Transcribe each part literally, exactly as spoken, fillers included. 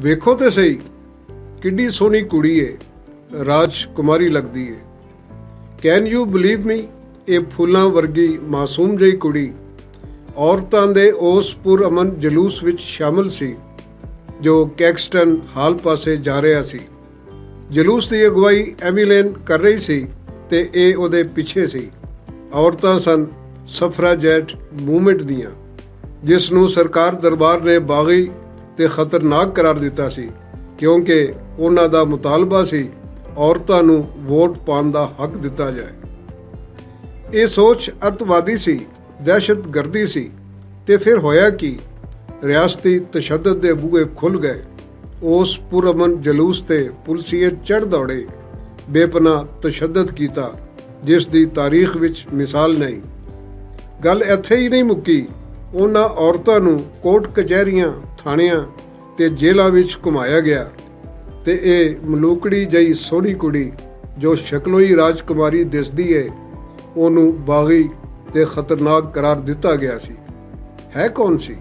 ویکھو تے سہی، کڈی سوہنی کڑی اے، راج کماری لگدی اے۔ Can you believe me? اے پھولاں ورگی معصوم جئی کڑی عورتاں دے اوس پرامن جلوس وچ شامل سی جو کیکسٹن ہال پاسے جا رہیا سی۔ جلوس دی اگوائی ایمیلین کر رہی سی تے اے اودے پچھے سی۔ عورتاں سن سفراجیٹ موومنٹ دیاں، جس نوں سرکار دربار نے باغی تے خطرناک قرار دتا سی، کیونکہ انہاں دا مطالبہ سی عورتاں نوں ووٹ پان دا حق دتا جائے۔ اے سوچ اتوادی سی، دہشت گردی سی۔ تے پھر ہویا کہ ریاستی تشدد دے بوئے کھل گئے۔ اس پرامن جلوس تے پلسیے چڑھ دوڑے، بے پناہ تشدد کیتا، جس دی تاریخ وچ مثال نہیں۔ گل ایتھے ہی نہیں مکی، انہاں عورتاں نوں کورٹ کچہریاں، تھانیاں تے جیلاں وچ گھمایا گیا۔ تے اے ملوکڑی جئی سوہنی کڑی جو شکلوں ہی راجکماری دسدی ہے، اونوں باغی تے خطرناک قرار دتا گیا سی۔ ہے کون سی؟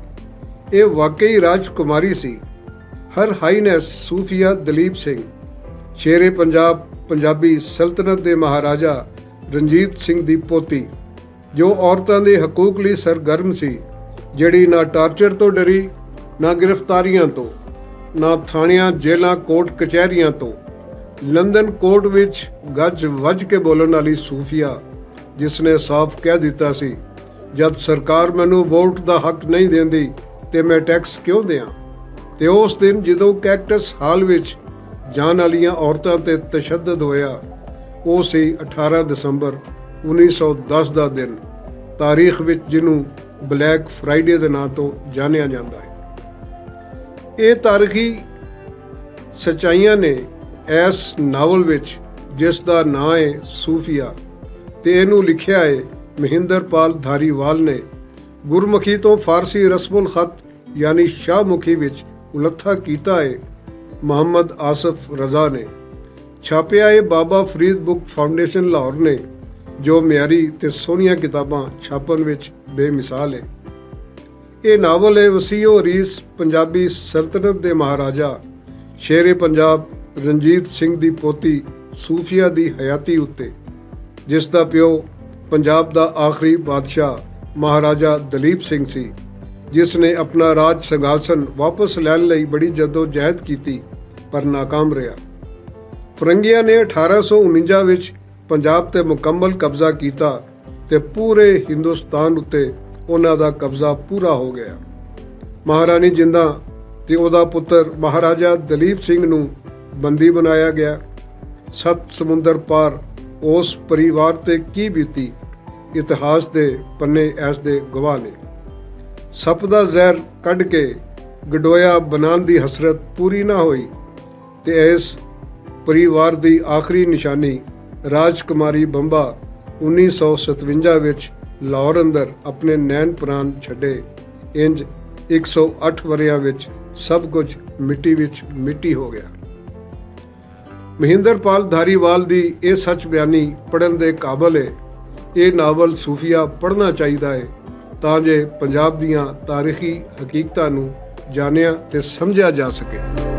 اے واقعی راجکماری سی۔ ہر ہائینس صوفیہ دلیپ سنگھ، شیر پنجاب، پنجابی سلطنت دے مہاراجہ رنجیت سنگھ دی پوتی، جو عورتاں دے حقوق لئی سرگرم سی، جڑی نہ ٹارچر تو ڈری، نہ گرفتاریاں تو، نہ تھانیاں، جیلاں، کورٹ کچہریاں تو۔ لندن کورٹ وچ گج وج کے بولن والی صوفیہ، جس نے صاف کہہ دتا سی، "جد سرکار مینوں ووٹ دا حق نہیں دیندی، تے میں ٹیکس کیوں دیاں؟" تے اس دن جدوں کیکٹس ہال وچ جان والیاں عورتاں تے تشدد ہویا، او سی اٹھارہ دسمبر انیس سو دس دا دن، تاریخ وچ جنوں بلیک فرائیڈے دے ناں تو جانیا جاندا ہے۔ اے تاریخی سچائیاں نے ایس ناول وچ، جس دا ناں ہے صوفیہ، تے اینوں لکھیا ہے مہندر پال دھاریوال نے، گرمکھی تو فارسی رسم الخط یعنی شاہ مکھی وچ التھا کیتا ہے محمد آصف رضا نے۔ چھاپیا ہے بابا فرید بک فاؤنڈیشن لاہور نے، جو معیاری تے سوہنیاں کتاباں چھاپن وچ بے مثال ہے۔ اے ناول ہے وسیع و عریض پنجابی سلطنت دے مہاراجہ شیر پنجاب رنجیت سنگھ دی پوتی صوفیہ دی حیاتی اُتے، جس دا پیو پنجاب دا آخری بادشاہ مہاراجہ دلیپ سنگھ سی، جس نے اپنا راج سنگھاسن واپس لین لئی بڑی جدوجہد کیتی، پر ناکام رہیا۔ فرنگیاں نے اٹھارہ سو انجا وچ پنجاب تے مکمل قبضہ کیتا، تے پورے ہندوستان اُتے انہاں دا قبضہ پورا ہو گیا۔ مہارانی جنداں تے اوہدا پتر مہاراجہ دلیپ سنگھ نوں بندی بنایا گیا۔ ست سمندر پار اس پریوار تے کی بیتی، اتہاس دے پنے ایس دے گواہ نے۔ سپ دا زہر کڈ کے گڈویا بنان دی حسرت پوری نہ ہوئی، تے ایس پریوار دی آخری نشانی راجکماری بمبا انیس سو ستونجا وچ لاہور اندر اپنے نین پران چھڈے۔ انج اک سو اٹھ وریاں وچ سب کچھ مٹی وچ مٹی ہو گیا۔ مہندر پال دھاریوال دی اے سچ بیانی پڑھن دے قابل ہے۔ اے ناول صوفیہ پڑھنا چاہیدا ہے، تاں جے پنجاب دیاں تاریخی حقیقتاں نوں جانیا تے سمجھیا جا سکے۔